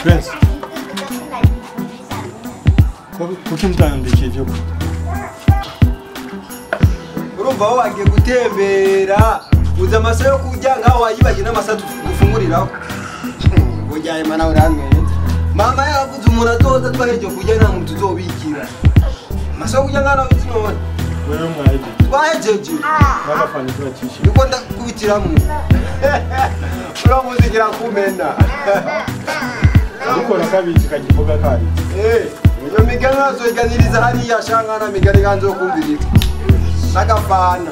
Prince. Kuki mutandikije ibyo kurya? Urumva aho wagiye gutembera uza amasaha yo kurya ngaho wayibagiye n'amasaha dufunguriraho. Burya Imana uranyweye. Mama yavuze umuntu azoza twahejeje kurya nta muntu tuzobikira. Amasaha yo kurya ngaho uzi none. Wewe mwahejeje. Twahejeje. Bagafanya turacisha. Niko ndakubitiramwe. Uramuzigira kumena. Ariko nakabizi kagivuga kari. Iyo migani nazoyiganiriza hariya shangana migani kanzokumvirika. Nakafana.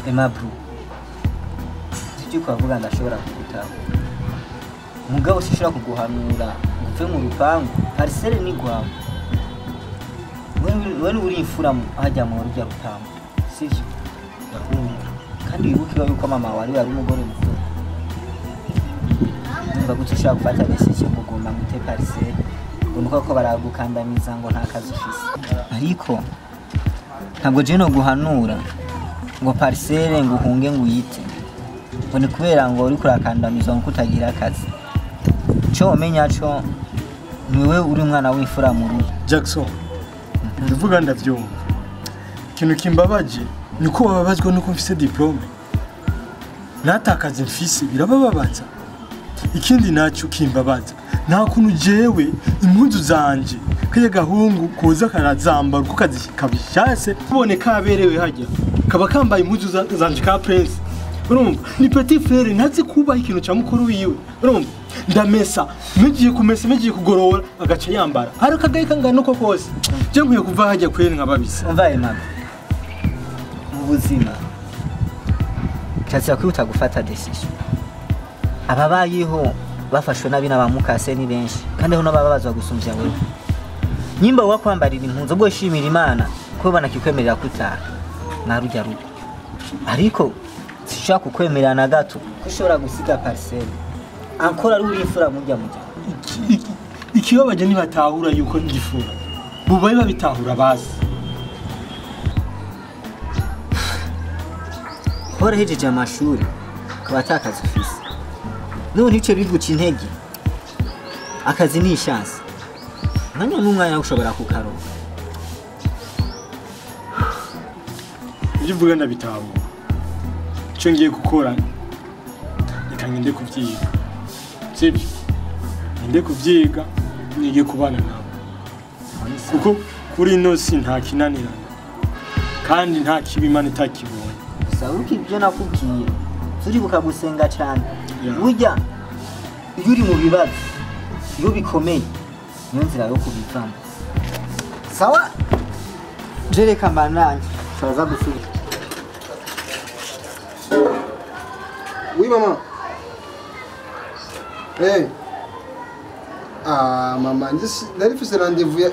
Aimable, icyo kwavuga ndashobora kugutaho. Mugabo sishobora kuguhanura ngo uve mu rupangu, parcelle ni gwawe. Wewe uri imfura hajya mu rujya rupangu, sivyo? Ndakumva. Kandi wibuke yuko mama wari yari umugore mukuru. Numva gutyo ushobora gufata decision ngo ugomba ngute parcelle, ngo nuko ko baragukandamiza ngo nta kazi ufise. Ariko ntabwo je no guhanura ngo parcelle ngo uhunge ngo uyite. Ngo ni kubera ngo uri kurakandamizwa ngo kutagira akazi. Cyo umenya cyo niwe uri umwana w'imfura mu rugo. Jackson, ndavuga ndavyumva. Ikintu kimbabaje niko bababazwa nuko mfise diplome. Natakaze mfise birabababaza. Ikindi nacyo kimbabaza, nta kuntu jewe impuzu zanje kaya gahungu koza karazambara uko kabishase ubone kaberewe hajya kaba kambaye impuzu zanje ka Prince. Urumva ni petit frère ntazi kubaha ikintu ca mukuru wiwe. Urumva ndamesa mugiye kumesa mugiye kugorora agaca yambara hari akagaye kangana uko kose. Je nkwiye kuva hajya kweri nkababisa. Umva Aimable, mu buzima kirazira kwihuta gufata decision. Ababayeho bafashwe nabi n'abamukase ni benshi kandi ho n'ababazwa gusumvya wewe. Nyimba wakwambarira impunzo bwo shimira Imana ko banakikwemerera kutaha narujya rugo. Ariko sishaka kukwemerera na gato ko ushobora gusiga parcelle ankora ari uri imfura mujya mujya. Ikibabaje nibatahura yuko ngifura bubaye babitahura bazi. Warahejeje amashuri ukaba atakazi ufise. None ntice biguca intege. Akazi ni chance. Mwanya n'umwanya ushobora kukaronka. Ibyo uvuga ndabitahura. Icyo ngiye gukora reka ngende kuvyiga. Sibyo? Ngende kuvyiga nige kubana nabo. Kuko kuri ino si nta kinanirana. Kandi nta kibi Imana itakibonye. Gusa uko ibyo nakubwiye turibuka gusenga cyane. Burya iyo uri mu bibazo iyo bikomeye niyo nzira yo kubivamo. Sawa, jereka mbananye turaza gusubira. Oui maman. Hey. Ah maman, nari mfise rendez-vous ya.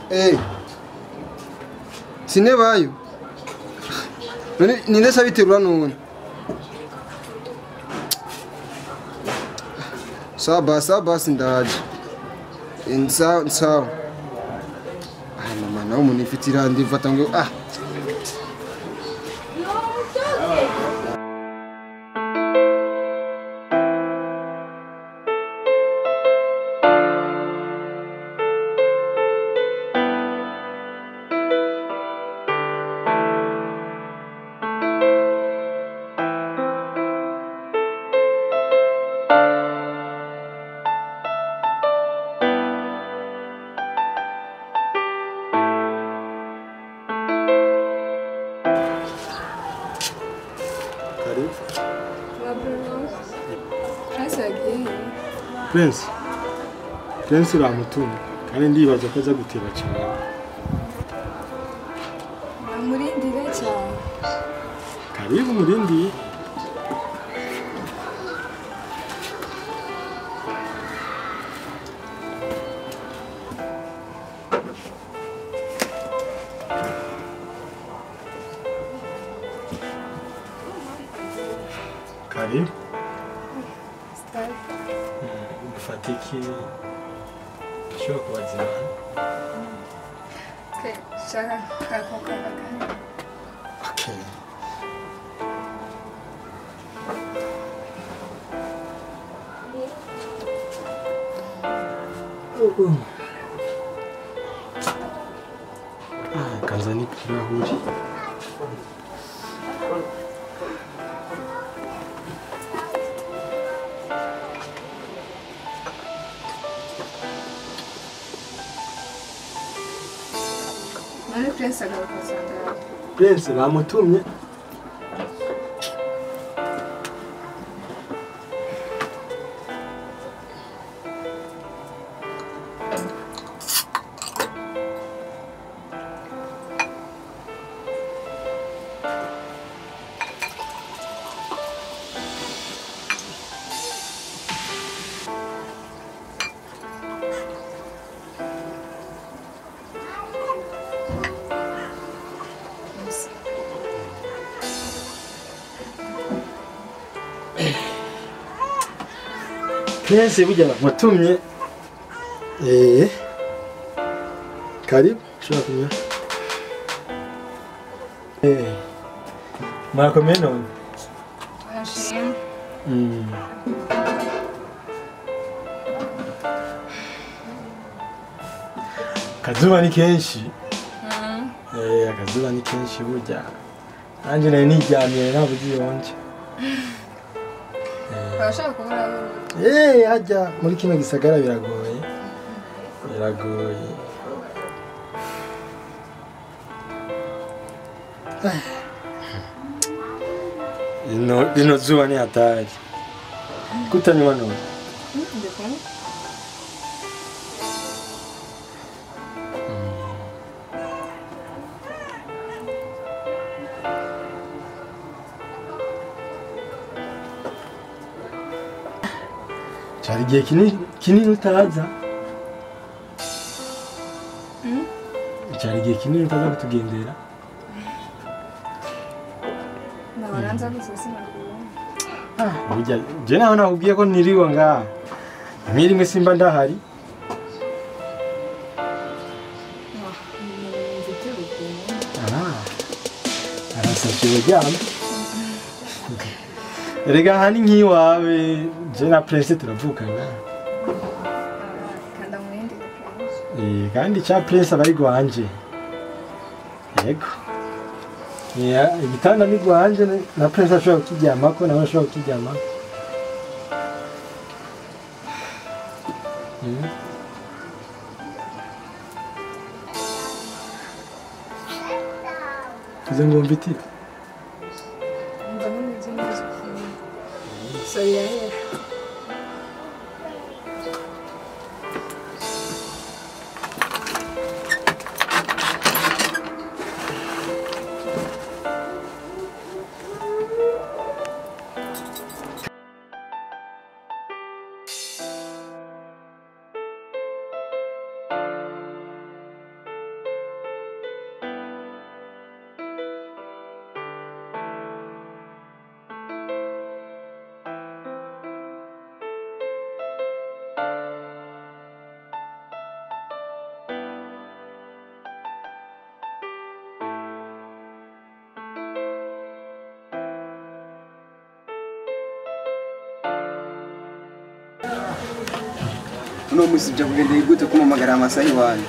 Hey. Sinebayo. None ninde sabiterura none? Sawa sawa sindaje. Sawa sawa. Ah mama nawe umuntu ifite rendez-vous atango ah. Prince, Prince uramutumye kandi ndibaza ko aza guteba cyane. Namurindire cyane. Karibu murindiye. Karibu. Ufatiki ushobora kubazima. Okay, shaka kakokaka. Okay. Kanzani kirahuri. None Prince agaruka sanga. Prince bamutumye. Prince burya bamutumye. Karibu, ushobora kunywa. Murakomeye none? Turashima. Akazuba ni kenshi. Akazuba ni kenshi burya. Nanje nari niryamiye nabuze iyonje. Urashaka kubura? Hajya muri kino gisagara biragoye. Biragoye. Ino zuba ni hatari. Kutanywa none? Ndikunywa. Cyari igihe kinini utaza. Cyari igihe kinini utaza kutugendera. Nabaranza gusa sinakubona. Burya je naho nakubwiye ko niriwe ngaha. Rimwe simba ndahari. Arasavye uryama. Erega aha ni nk'iwawe, je na Prince turavukana. Kanda mwende Prince. Kandi cha Prince abari gwanje. Yego. Igitanda ni gwanje na Prince ashobora kukiryamako nawe ashobora kukiryamako. Tuze ngo mviti. Uno musi byakugendeye gute kumamagara amasaha iwanyu?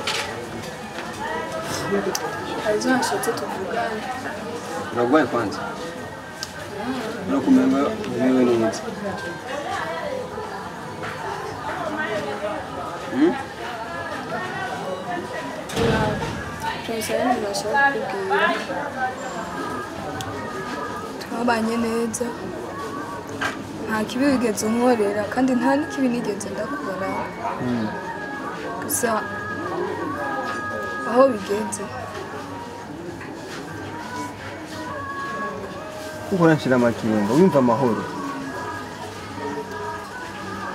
Hari izo nashatse tuvugane. Uragwaye kwanza? Urakumenga umerewe neza? Prince hari ibintu nashaka kukubwira. Twabanye neza. Nta kibi wigeze unkorera kandi nta n'ikibi nigeze ndakubona. Gusa aho bigenze uhora nshira amakenga wumva amahoro.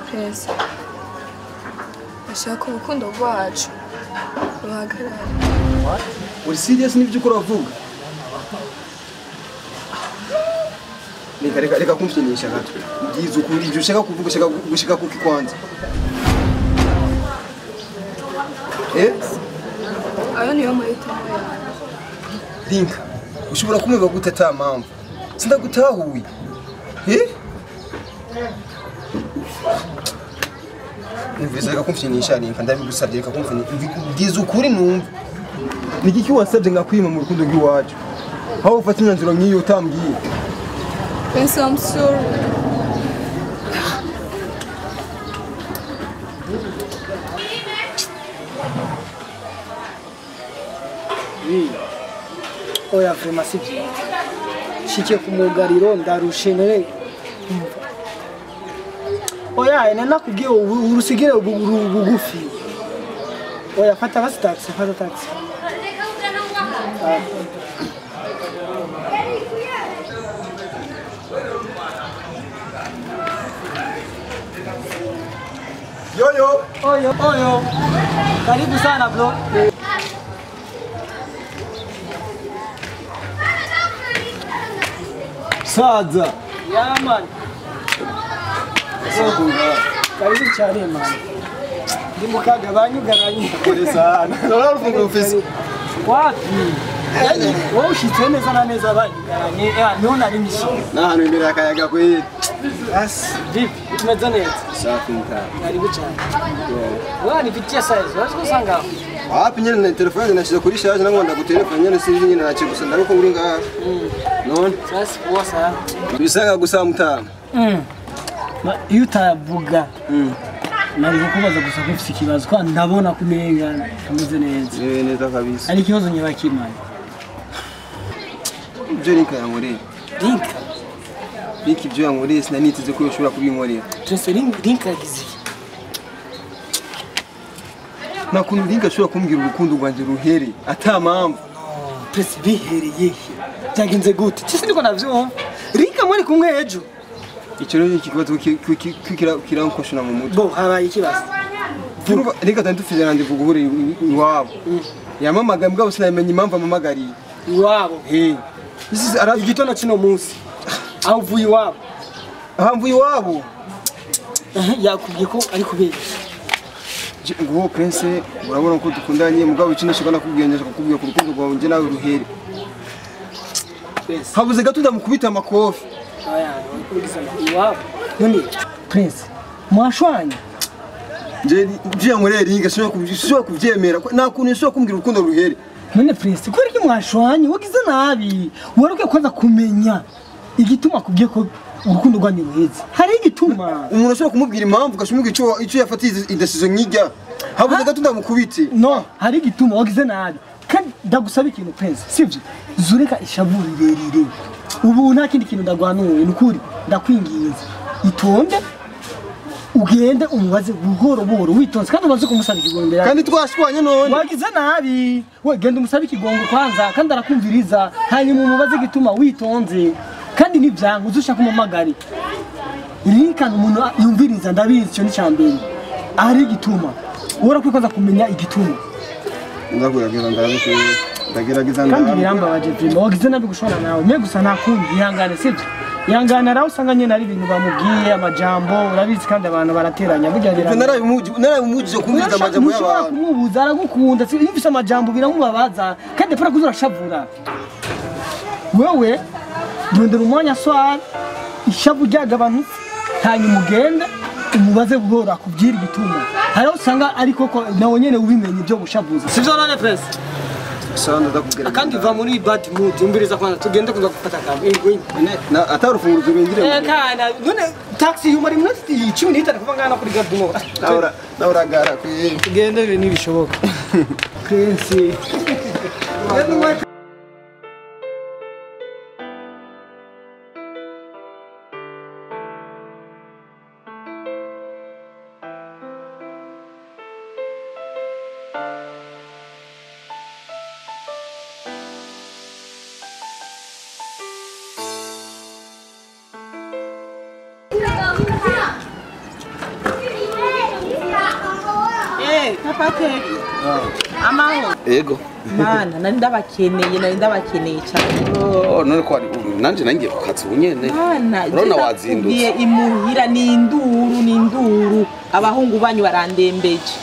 Prince, ashaka urukundo rwacu ruhagarare. Uri serious n'ibyo ukora uvuga? Reka reka kumfyinisha gato. Ubwiza ukuri ibyo ushaka kuvuga ushaka gushika kuki kwanza? Ayo niyo mahitamo yawe. Linka, ushobora kumva gute ata mpamvu? Sindagutahuye. Numvise reka kumfinisha Linka ndabigusabye reka kumfinisha bwiza ukuri numva. Niki ki wasabye ngakwima mu rukundo rw'iwacu? Aho ufata imyanzuro nk'iyo utambwiye. Prince, I'm sorry. Oya vraiment si byiza. Shike ku mugariro ndarushe nere. Oya ene nakubwiye urusigire bugufi. Oya fata basi taxi, fata taxi. Yoyo. Oyo, oyo. Karibu sana bro. Saza. Ya man. Karibu cyane man. Ndi mukaga banyugaranye. Kore sana. Nora urufunguzo ufise. Wapi? Wowe ushitse neza na neza banyugaranye. Niho nari nishimye. Nahano imbere y'akayaga kweli. As vipi? Tumeze neza. Safi mtaa. Karibu cyane. Wewe nipitie size. Wazi kusanga. Wapi nyene na telefone nashize kuri charge nango ndagutelefone nyene sinzi nyene nace gusa ndaruko uri ngaha. None sasa poa sana. Bisanga gusa mtaa. Iyo utavuga nari kukubaza gusa ko ufite ikibazo kwa ndabona kumenga kameze neza. Yewe neza kabisa. Ari ikibazo nyabakimana. Ibyo Linka yankoreye. Linka? Linka ibyo yankoreye sinaniteze ko yoshobora kubinkorera. Prince Linka yagize iki? Nta kuntu Linka ashobora kumbwira urukundo rwanjye ruhere ata mpamvu. Prince bihereye he? Byagenze gute? Cyo siniko navyumva. Linka mwari kumwe ejo. Icyo rero ikibazo kirankoshona mu mutwe. Bo habaye ikibazo. Linka tandi dufite rendez-vous guhura iwabo. Yamamagaye mugabo sinamenye impamvu amamagariye. Iwabo. Eh. Igitondo kino munsi. Aho uvuye iwabo. Aho mvuye iwabo. Yakubwiye ko ari kubera. Nguwo Prince urabona ko dukundanye mugabo icyo nashaka nakubwiye ndashaka kukubwira ku rukundo rwawe nje nawe ruhere. Prince. Habuze gato ndamukubita amakofi. Aya, kugiza iwabo. None Prince mwashwanye. Nje nje yankoreye Linka sinshobora kuvyemera. Nta kuntu nshobora kumbwira urukundo ruhere. None Prince kubera iki mwashwanye wagize nabi? Waruke kwanza kumenya igituma kubwiye ko urukundo rwanyu ruheze. Hari igituma umuntu ashobora kumubwira impamvu ukashumubwira icyo yafatiye indecision nkijya. Habuze gato ndamukubite. No, hari igituma wagize nabi. Kandi ndagusaba ikintu Prince, sivyo? Zureka ishavu rirerire. Ubu nta kindi kintu ndagwanuye nukuri ndakwinginze. Itonde ugende umubaze buhoro buhoro witonze kandi ubaze kumusaba ikigongo imbere. Kandi twashwanye none. Wagize nabi. We genda umusabe ikigongo kwanza kandi arakumviriza hanyuma umubaze igituma witonze. Kandi nivyanka uzushaka umumagari. Linka umuntu yumviriza ndabizi cyo ni cyambere. Ari igituma. Ura kwikoza kumenya igituma. Ndagerageza ndabikwiye. Ndagerageza ndabe. Kandi birambabaje vima wagize nabi gushwana nawe. Mwe gusa nakundi ihangane sivyo. Ihangane araho usanga nyene ari ibintu bamubwiye amajambo urabizi kandi abantu barateranya burya biranga. Narabimujije kumviriza amajambo y'abantu. Kumubuza aragukunda yumvise amajambo biramubabaza kandi pera kuzurashavura. Wewe ndondera umwanya swara ishavu ryagabanutse hanyuma ugende umubaze buhoro akubwira igituma. Hariho usanga ariko ko nawe nyene ubimenye ibyo gushavuza. Sivyo none Prince? Sawa ndakubwira. Kandi va muri bad mood umbiriza kwanza tugende kuza gufata kambi. Na atarufunguzo bindire. Kana none taxi yumara iminota 15 kuva ngana kuri Gardumo. Naura nauragara kwi. Tugende nibishoboka. Prince. Papa Terry. Amahoro. Ego. Mana, nari ndabakeneye cyane. Oh, none ko ari nanje nangiye ku kazi unyene. Mana, urabona wazindutse. Imuhira ni induru, abahungu banyu barandembeje.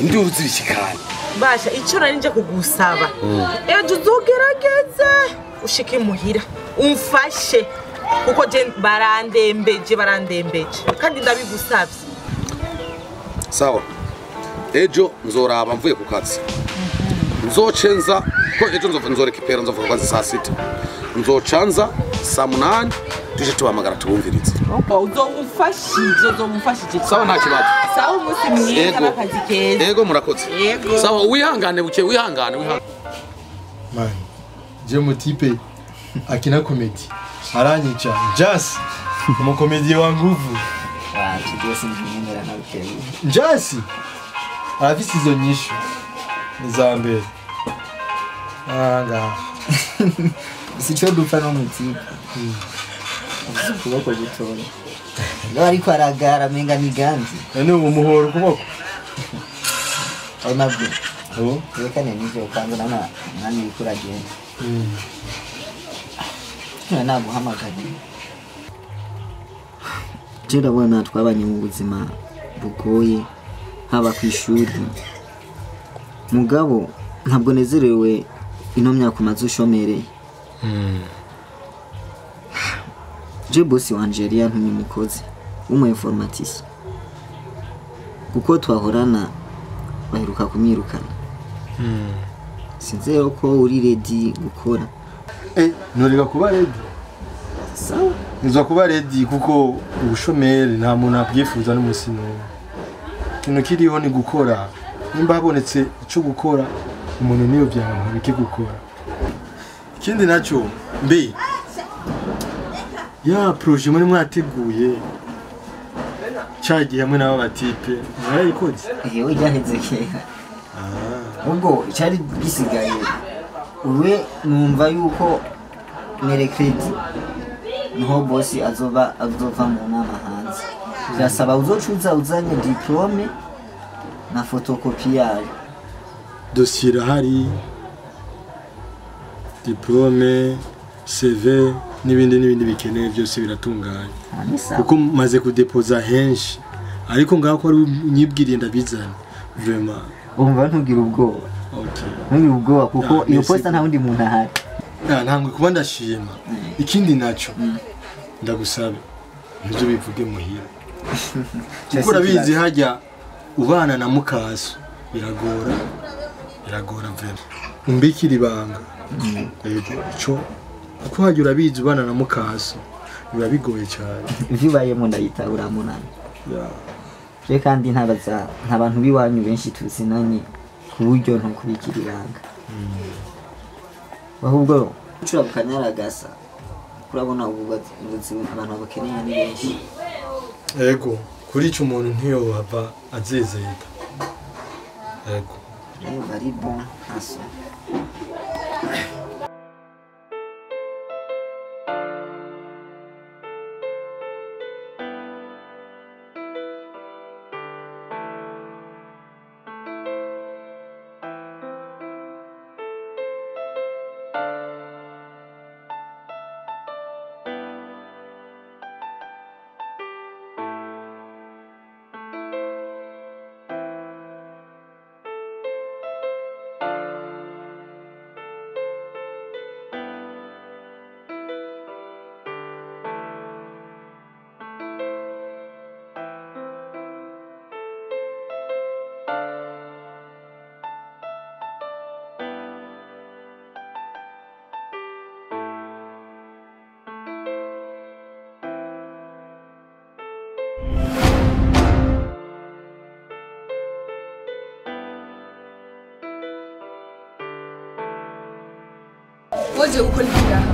Induru zibishikana. Basha, icyo nari nje kugusaba. Ejo uzogerageze ushike imuhira, umfashe kuko je barandembeje kandi ndabigusavye. Sawa. Ejo nzoraba mvuye ku kazi. Nzocenza ko ejo nzorekipera nzova ku kazi saa 6. Nzocanza saa 8 tuje tubahamagara tubumvirize. Uzomufashije. Sawa nta kibazo. Sawa umunsi mwiza n'akazi keza. Yego murakoze. Sawa wihangane buke wihangane. Man, je mutipe akina comedy. Aranyica. Jasi umukomediye wa nguvu. Njasi arafise izo nyishu za mbere. Anga. Sicho dupfa no mutipe. Ukuboko gutora. Ngo ariko aragara menga niganzi. None umuhoro ukuboko. Ayo mabwe. Oh, rekane nivyo kwanza naona nani ikuragenda. Naguhamagaye. Je ndabona twabanye mu buzima bugoye haba ku ishuri. Mugabo ntabwo nezerewe ino myaka umaze ushomereye. Je bosi wanje yari yantumye umukozi w'umu informaticien. Kuko twahorana baheruka kumwirukana. Sinzi ko uri ready gukora. Norega kuba ready. Sawa. Nza kuba ready kuko ubushomeri nta muntu abyifuza n'umusi n'umwe. Ikintu kiriho ni gukora. Nimba habonetse ico gukora umuntu niyo byanka bike gukora. Ikindi naco mbe ya projet muri mwateguye cyagiye hamwe n'aba batipe mwarayikoze. Yewe ryaheze kera. Ubwo cyari gisigaye uwe numva yuko mercredi niho bosi azova mu nama hanze. Byasaba uzocuza uzanye diplome na photocopie yayo. Dossier irahari, diplome, CV n'ibindi bikeneye byose biratunganye. Kuko maze kudepoza henshi ariko ngaho ko ari nyibwiriye ndabizana vraiment. Umva ntugira ubwoba. Okay. Ntugira ubwoba kuko iyo posta nta wundi muntu ahari. Ntangwe kuba ndashima. Ikindi naco ndagusabe ntuzo bivuge muhira. Kuko urabizi hajya ubana na mukaso biragora vraiment. Umbikira ibanga. Yego ico kuko hajya urabizi ubana na mukaso biba bigoye cyane. Ivyo ubayemo ndayitahura munani. Je kandi ntabaza nta bantu biwanyu benshi tuzinanye ku buryo ntukubikira ibanga. Ahubwo ucura bukanyaragasa kurabona ubuzima abantu bakeneye ni benshi. Yego kuri ico umuntu ntiyohava azezeta. Yego. Bari bon aso. Waje gukora iki ngaha?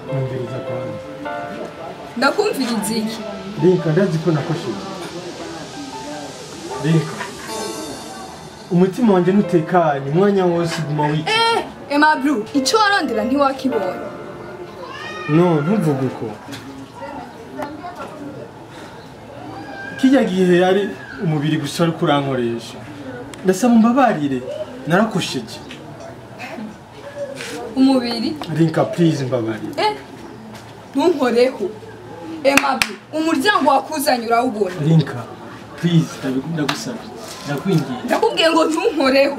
Numviriza kwanza. Ndakumviriza iki? Reka ndazi ko nakosheje. Reka. Umutima wanje ntutekanye umwanya wose guma wiki. Emma Blue, ico warondera ntiwakibonye. No, ntuvuge uko. Kijya gihe yari umubiri gusa ari kurankoresha. Ndasaba umbabarire, narakosheje. Umubiri? Rinka please mbabarire. Ntunkoreho. Emma Blue, umuryango wakuzanye urawubona. Rinka, please ndagusabye. Ndakwingiye. Ndakubwiye ngo ntunkoreho.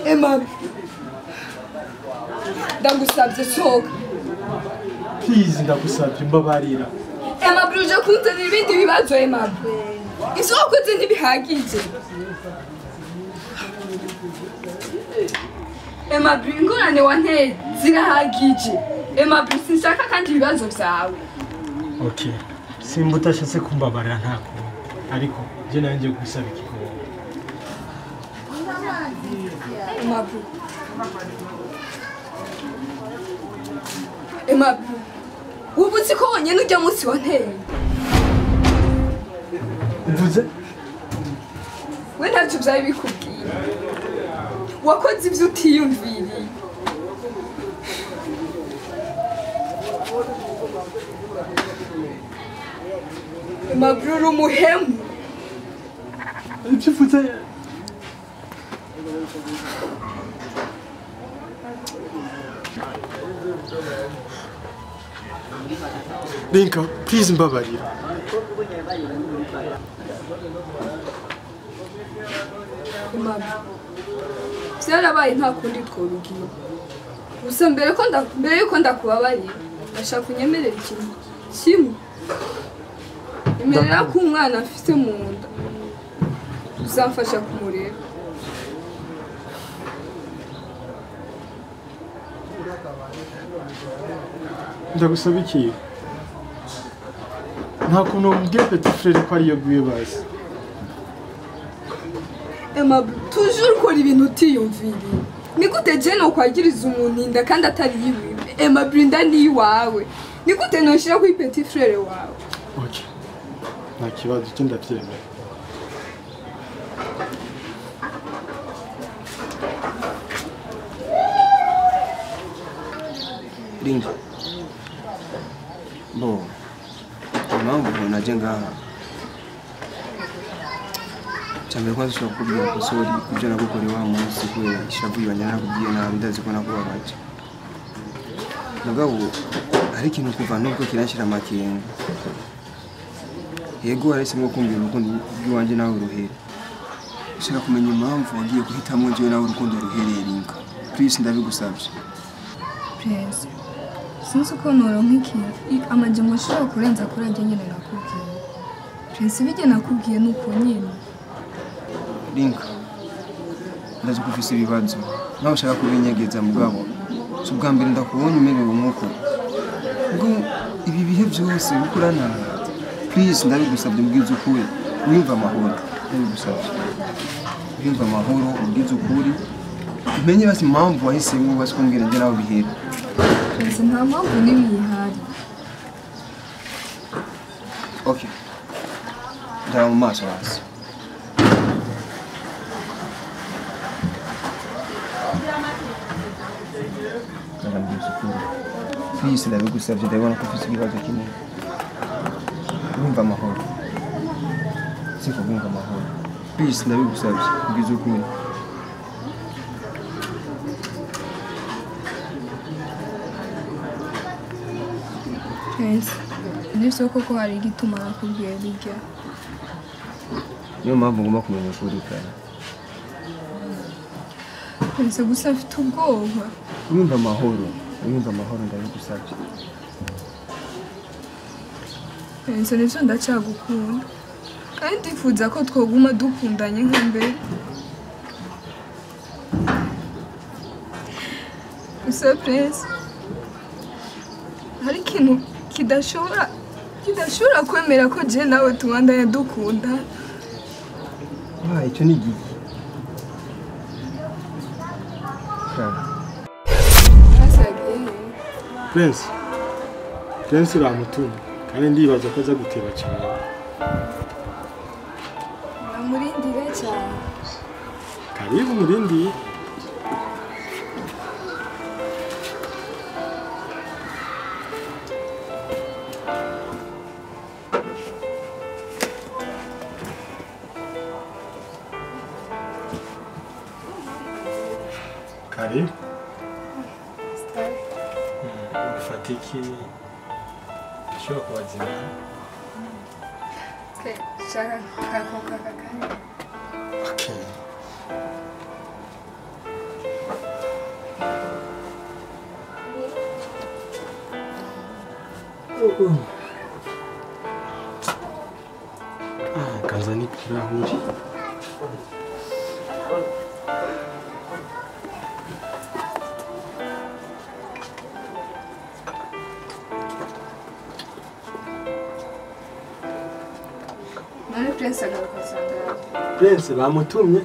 Emma Blue, ndagusabye sohoka. Please ndagusabye mbabarira. Aimable uje kunzanira ibindi bibazo Aimable. Ivyo wakoze ntibihagije. Aimable ingorane wanteye zirahagije. Aimable sinshaka kandi ibibazo vyawe. Okay. Simba utashatse kumbabarira ntako. Ariko je nanje gusaba ikigongo. Aimable. Aimable. Ubu uzi ko wonyene urya munsi wanteye. Uvuze? We ntacyo vyari bikubwiye. Wakoze ivyo utiyumviriye. Aimable uri umuhemu. Ivyo uvuze Linka, please mbabarira. Aimable, vyarabaye nta kundi twobigira. Gusa mbere yuko ndakubabarira, ndashaka unyemerera ikintu kimwe. Emerera ko umwana mfise mu nda uzamfasha kumurera. Ndagusaba iki? Nta kuntu wambwiye petit frère ko ariyo guye basi. Aimable, toujours ukora ibintu utiyumviriye. Ni gute je nokwagiriza umuntu inda kandi atari yiwiwe? Aimable inda ni iwawe. Ni gute noshira kuri petit frère wawe? Okay. Nta kibazo cyo ndavyemera. Linda. Bo. Impamvu naje ngaha. Cyambere kwanza ushobora kukubwira ko sorry kubyo nagukoreye wa munsi kubera ishavu ibanya nakubwiye nabi ndazi ko nakubabaje. Mugabo hari ikintu kuva nubwo kiranshira amakenga. Yego warahisemo kumbwira urukundo rw'iwanjye nawe ruhere. Ushaka kumenya impamvu wagiye guhitamo njyewe nawe urukundo ruhereye Linka. Please ndabigusabye. Prince, sinzi uko noronka ikintu amajambo ashobora kurenza kuri ajya nyine nakubwiye. Prince bijya nakubwiye ni uko nyine. Linka, ndazi ko ufise ibibazo nawe ushaka kubinyegeza mugabo si ubwa mbere ndakubonye umerewe nk'uko. Ubwo ibi bihe byose bikurana. Please ndabigusabye mbwize ukuri wiyumva amahoro. Ndabigusabye wiyumva amahoro ubwize ukuri umenye basi impamvu wahisemo basi kumbwira njye nawe bihera. Prince nta mpamvu n'imwe ihari. Okay. Ndaba mu maso hasi. Please ndabigusabye ndabona ko ufite ikibazo kinini. Wumva amahoro. Siko wumva amahoro. Please ndabigusabye ubwize ukuri. Prince, nivyo koko hari igituma nakubwiye bijya. Niyo mpamvu ngomba kumenya ukuri kare. Prince gusa mfite ubwoba. Wumva amahoro. Wumva amahoro ndabigusabye. Prince nivyo ndacyagukunda. Kandi ndifuza ko twoguma dukundanye nka mbere. Gusa Prince, hari ikintu kidashobora kwemera ko je nawe tubandanye dukunda. Ah, icyo ni igiki. Prince, Prince bamutumye kandi ndibaza ko aza guteba cyane. Namurindire cyane. Karibu murindiye. Karibu. Ufatiki ushobora kubazima. Okay, shaka kako. Okay. Ah, kanzani kirahuri. None Prince agaruka sangahe? Prince bamutumye.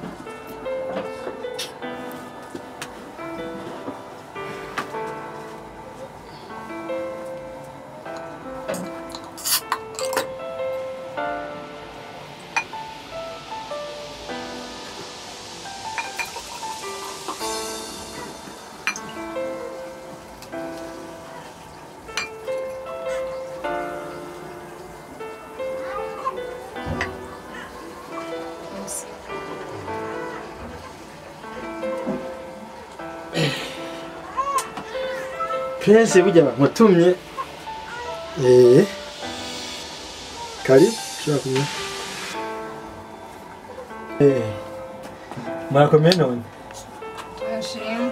Prince burya bamutumye. Karibu, ushobora kunywa. Murakomeye none? Turashima.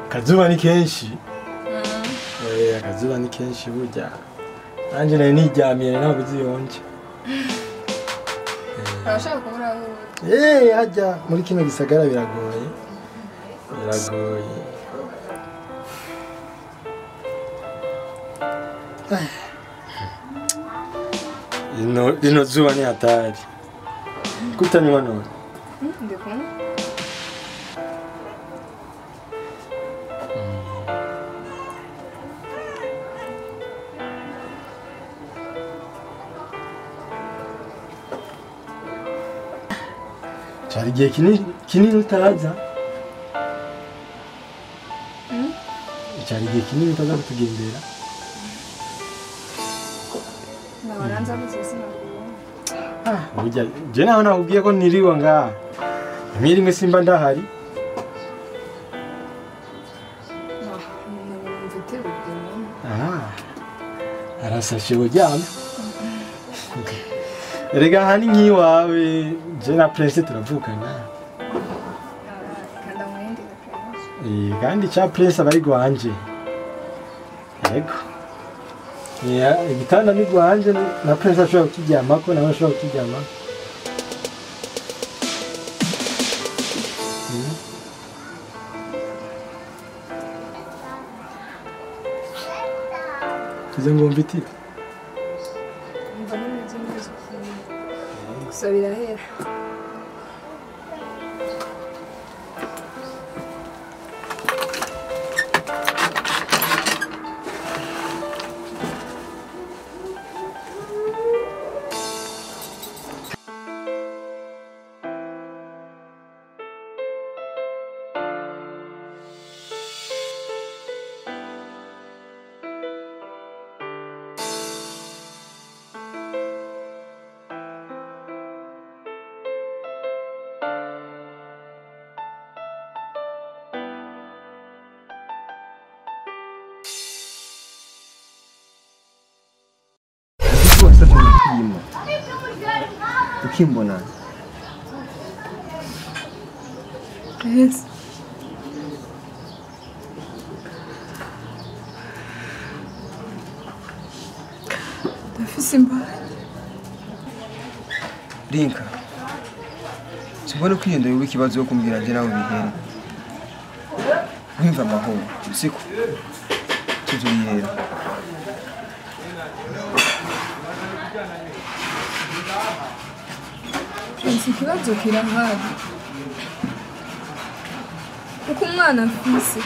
Akazuba ni kenshi. Akazuba ni kenshi burya. Nanje nari niryamiye ntabwo uziyonje. Urashaka kubura aho uri? Hajya muri kino gisagara biragoye. Biragoye. Rino zuba ni hatari. Kutanywa none? Ndi kunywa. Cyari igihe kinini utaza. Cyari igihe kinini utaza kutugendera. Nabaranza gusa sinakubona. Burya je naho nakubwiye ko niriwe ngaha. Rimwe rimwe simba ndahari. Arasashe uryamye. Erega aha ni nk'iwawe, je na Prince turavukana. Kanda mwende na Prince. Kandi cha Prince aba ari gwanje. Yego. Igitanda ni gwanje na Prince ashobora kukiryamako nawe ashobora kukiryamako. Tuze ngo mviti. Mva nimeze neza. Gusa birahera. Ukimbona Prince, ndafise imbaye. Rinka, simbona ko iyo yoba ikibazo yo kumbwira nje nawe bihere. Wimva amahoro siko tuzuyihera. Prince, ikibazo kirahari kuko umwana mfise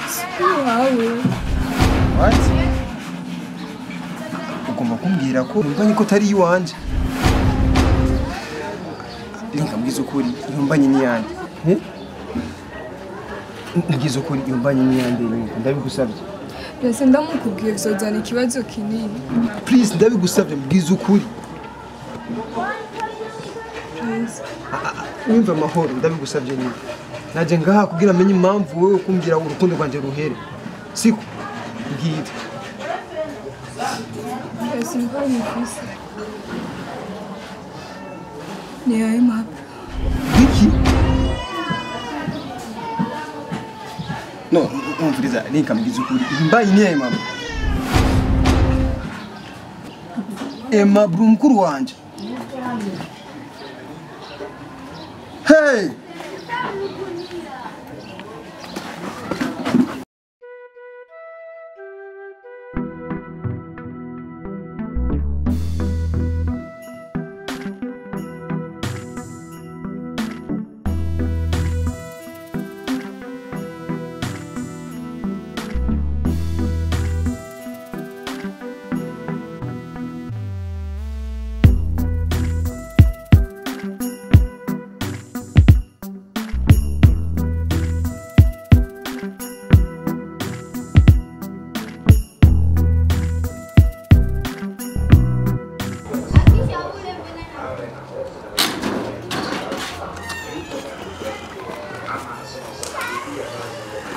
si uwawe. What? Ugomba kumbwira ko umbanye ko atari iwanje. Rinka, mbwiza ukuri, yombanye n'iyande. Mbwiza ukuri, yombanye n'iyande, Rinka, ndabigusabye. Prince, ndamukubwiye bizozana ikibazo kinini. Please, ndabigusabye, mbwiza ukuri. Wimva amahoro, ndabigusabye nyine. Naje ngaha kugira amenye impamvu wewe kumbwira urukundo rwanje ruhere. Siko mbwira. Prince, imbaye mfise ni ayo mapfa. Iki? Umviriza ninkambiza ukuri. Mbaye niye mama. Emma bro mukuru wanje. Hey!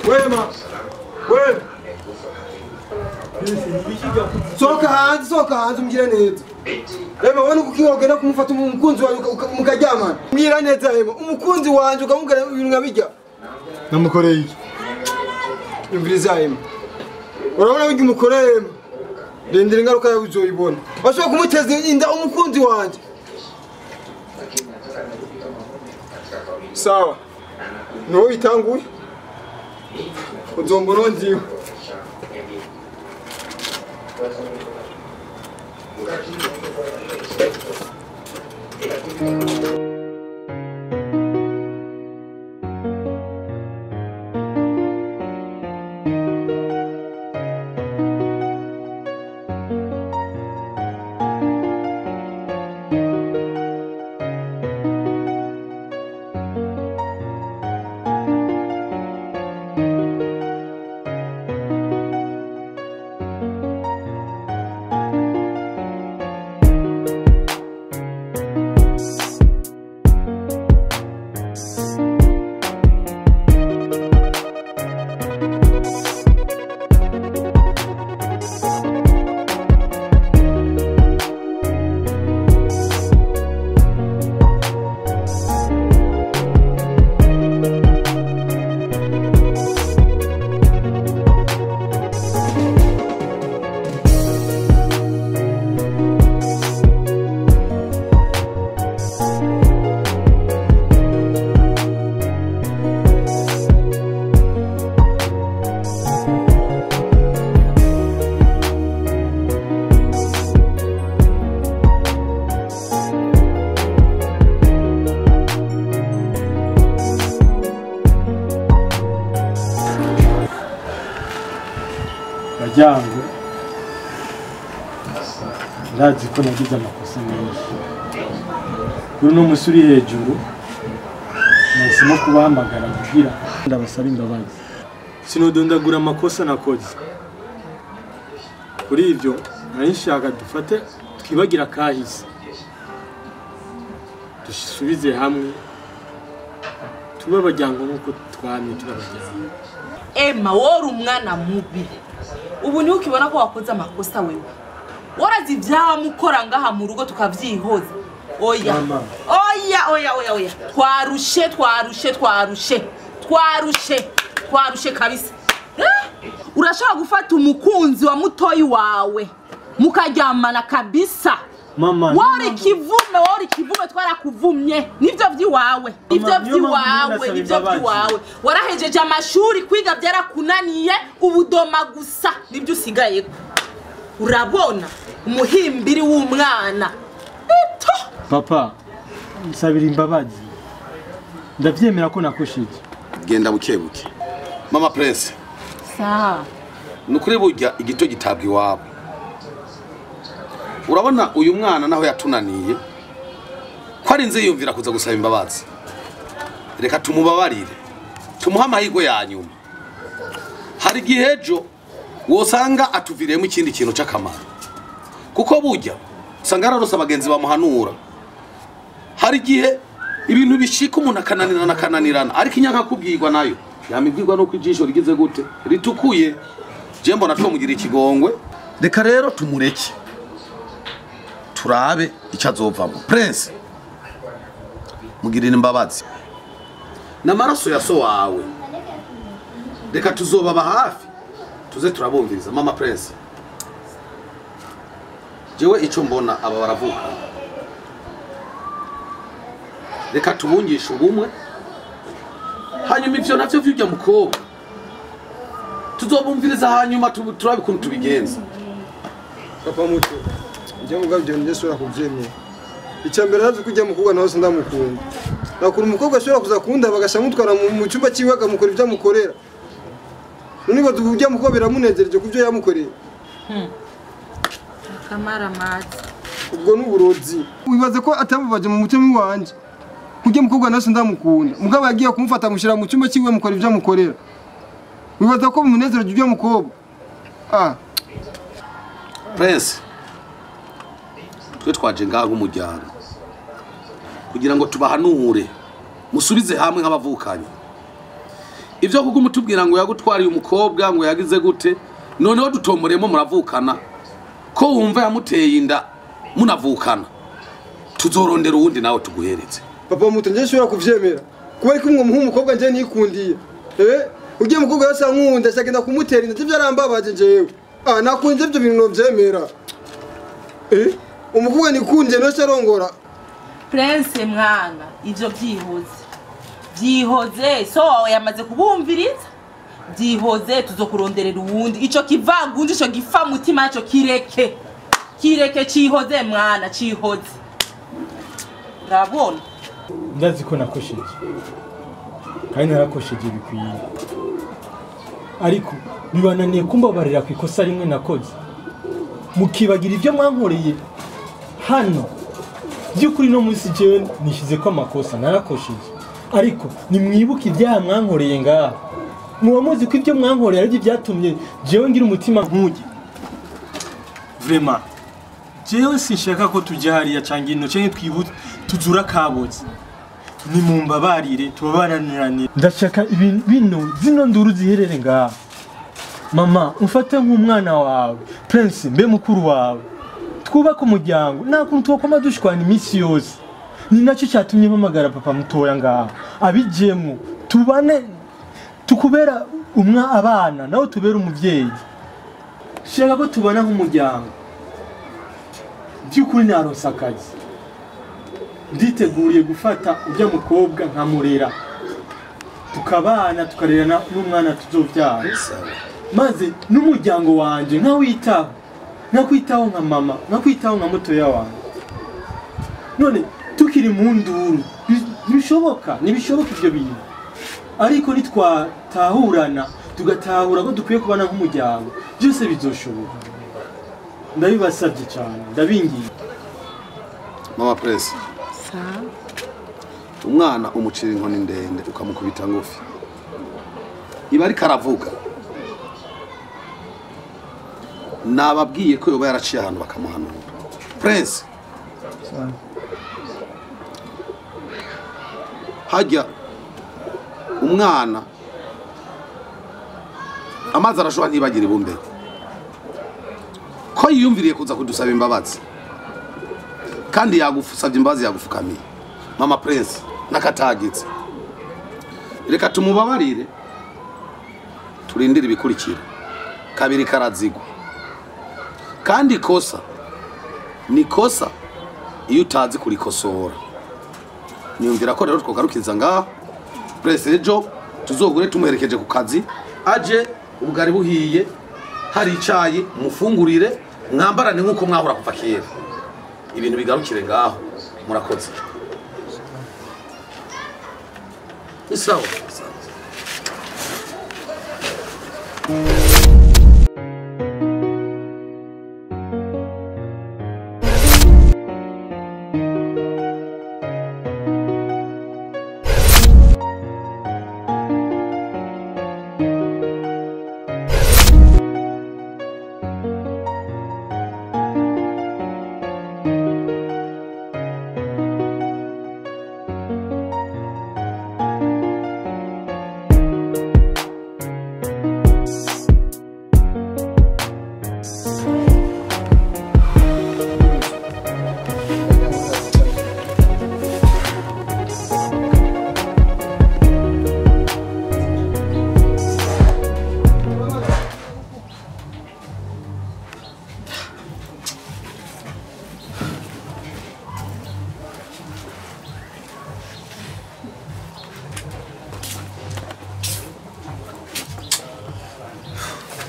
Wema, wema. Soka hanze umgira neza. Rema wone kukiwa ugenda kumufata umukunzi wawe mukaryamana. Mbwira neza Rema, umukunzi wanje ukamubwira ibintu nkabijya. Namukoreye iki? Imviriza Rema. Urabona bijya umukoreye Rema. Rindira ingaruka yawe uzoyibona. Bashobora kumuteza inda umukunzi wanje. Sawa. Niwo bitanguye. Uzombona nziwe. Baryango ndazi ko nagize amakosa menshi kuri uno musi uri hejuru nahisemo kubahamagara kugira ndabasaba imbabazi sinodondagura amakosa nakoze kuri ibyo nari nshaka dufate twibagira kahise dusubize hamwe tube abaryango nk'uko twamye turi abaryango. Emma wori umwana mubi ubu niho ukibona ko wakoze amakosa wewe warazi ivyamukora ngaha mu rugo tukavyihoza. Oya oya oya oya oya twarushe twarushe twarushe twarushe twarushe kabisa. Urashobora gufata umukunzi wa mutoyi wawe mukaryamana kabisa. Mama wori kivume twarakuvumye nivyo vyiwawe nivyo vyiwawe nivyo vyiwawe warahejeje amashuri kwiga byarakunaniye ubudoma gusa nibyo usigaye. Urabona umuhimbiri w'umwana. Papa nsabira imbabazi ndavyemera ko nakoshije. Genda buke buke Mama Prince. Sawa nukuri burya igito gitabwa iwabo. Urabona uyu mwana naho yatunaniye ko ari nzi yumvira kuza gusaba imbabazi. Reka tumubabarire tumuha amahirwe ya nyuma. Hari igihe ejo wosanga atuviriyemo ikindi kintu c'akamaro kuko burya usanga ararose abagenzi bamuhanura. Hari igihe ibintu bishika umuntu akananirana akananirana ariko inyanka kubwirwa nayo yamibwirwa nuko ijisho rigize gute ritukuye. Je mbona twomugira ikigongwe. Reka rero tumureke turabe icazovamo. Prince mugirira imbabazi namaraso ya so wawe. Reka tuzobaba hafi tuze turabumviriza. Mama Prince, jewe ico mbona aba baravuka, reka tubungishe ubumwe, hanyuma ivyo navyo vy'urya mukobwa tuzobumviriza, hanyuma turabe ukuntu tubigenza. Papa muto, njye mugabo ibyo njye sura kubyemera. Icya mbere nazi kujya mukobwa nawe sindamukunda. Nakura umukobwa ashobora kuza kunda bagasha mutwara mu cyumba cyiwe akamukora ibyo amukorera. None ngo tujya mukobwa biramunezereje kubyo yamukoreye. Kamara mazi. Ubwo n'uburozi. Wibaze ko atamubaje mu mutima wanje. Kujya mukobwa nawe sindamukunda. Mugabo yagiye kumufata amushyira mu cyumba cyiwe amukora ibyo amukorera. Wibaza ko bimunezereje ibyo mukobwa. Ah. Prince, twe twaje ngaha nk'umuryango kugira ngo tubahanure musubize hamwe nk'abavukanyi. Ivyo kuko umutubwira ngo yagutwariye umukobwa ngo yagize gute, noneho dutomoremo muravukana ko wumva yamuteye inda munavukana, tuzorondera uwundi nawe tuguhereze. Papa muto, njye nshobora kuvyemera kuba ariko umwe muha umukobwa njye nikundiye. Ugiye mukobwa yasa nkunda ashagenda kumutera inda, ivyo arambabaje jewe. Ah, nakunze ibyo bintu novyemera. Umukobwa nikundiye no sarongora. Prince mwana, ivyo byihoze. Byihoze, so wawe yamaze kubumviriza. Byihoze tuzokuronderera uwundi. Ico kivangundi ico gifa mutima ico kireke. Kireke cihoze mwana, cihoze. Urabona? Ndazi ko nakosheje. Kandi narakosheje bikwiye. Ariko bibananiye kumbabarira ku ikosa rimwe nakoze. Mukibagira ibyo mwankoreye hano. By'ukuri no munsi jewe nishize ko amakosa narakosheje. Ariko nimwibuke ibyaha mwankoreye ngaha. Muba muzi ko ibyo mwankoreye ari byatumye jewe ngira umutima nkuge. Vraiment, jewe sinshaka ko tujya hariya cyangwa ino cyangwa twibutse tuzura kabotse. Nimumbabarire tubabaranirane. Ndashaka bino zino nduru ziherere ngaha. Mama, umfate nk'umwana wawe, Prince mbe mukuru wawe. Twubake umuryango, nta kuntu twokoma dushwana iminsi yose. Ni nacyo cyatumye mpamagara papa mutoya ngaha. Abijemwo, tubane tukubera umwa abana, nawe tubera umuvyeyi. Shaka ko tubana nk'umuryango. By'ukuri naronse akazi. Nditeguriye gufata ujya mukobwa nkamurera. Tukabana tukarerana n'umwana tuzovyara. Maze n'umuryango wanje nkawitaho, nkakwitaho nka mama, nkakwitaho nka mutoya wanjye. None tukiri mu nduru ntibishoboka, ntibishoboka ibyo bintu. Ariko nitwatahurana tugatahura ko dukwiye kubana nk'umuryango, byose bizoshoboka. Ndabibasabye cyane, ndabingiye. Mama Prince, umwana umucira inkoni ndende ukamukubita ngufi, iba ariko aravuga. Nababwiye ko yoba yaraciye ahantu bakamuhanura. Prince, hajya umwana amazi arashobora ntibagira ibumbe ko yiyumviriye kuza kudusaba imbabazi, kandi yagusabye imbabazi yagufukamiye. Mama Prince nakatagitse, reka tumubabarire turindire ibikurikira. Kabiri karazigwa. Kandi ikosa ni kosa iyo utazi kurikosora. Niyumvira ko rero twogarukiza ngaha. Prince ejo tuzogure tumuherekeje ku kazi, aje ubugari buhiye, hari icayi mufungurire, mwambarane nkuko mwahora kuva kera. Ibintu bigarukire ngaho. Murakoze. Isawa.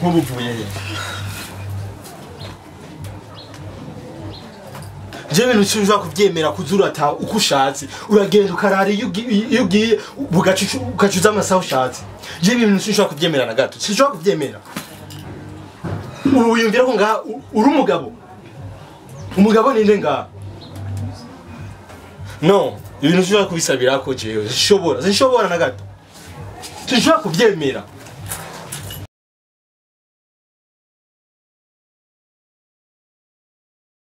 Nk'ubu uvuye he? Je ibintu sinshobora kuvyemera kuzurata uko ushatse. Uragenda ukarara iyo ugiye ugacuza amasaha ushatse. Je ibintu sinshobora kuvyemera na gato. Sinshobora kuvyemera. Wiyumvira ko ngaha uri umugabo. Umugabo ninde ngaha? No, ibintu sinshobora kubisabira ko jewe. Sinshobora na gato. Sinshobora kuvyemera.